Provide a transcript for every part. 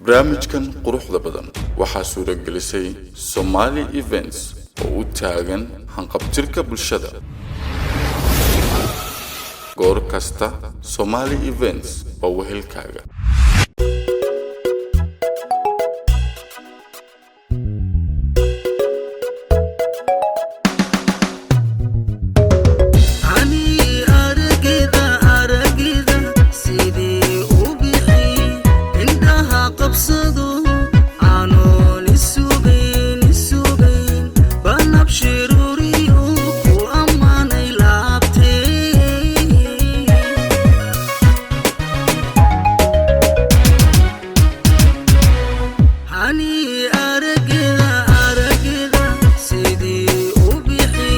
Barnaamijkan quruxda badan waxaa suuragelisay Somali Events oo u taagan hanqabtirka bulshada. Goor kasta Somali Events waa wehelkaaga. Aragida aragida sidii u bixi indhaha qabsado aanoon isugayn isugayn banabshiruriyo ku ammaanay laabtee. Hani aragida aragida sidii u bixi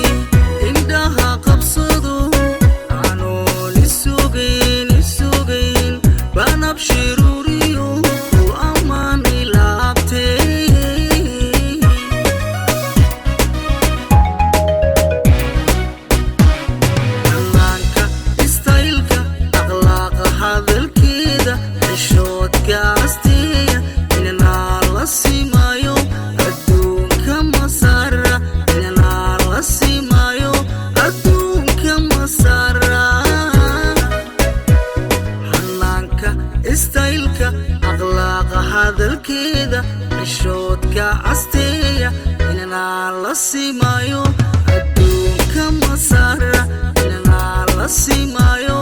indhaha qabsado aanoon isugayn isugayn banabshiruriyo ku ammaanay laabtee. Ammaanka istaylka akhlaaqa hadalkeeda xishoodka asteeya inanaa la simayo adduunka masara, inanaa la simayo adduunka masara. Xanaanka istaylka akhlaaqa hadalkeeda xishoodka casteeya inanaa la simayo adduunka masara, inanaa la simayo.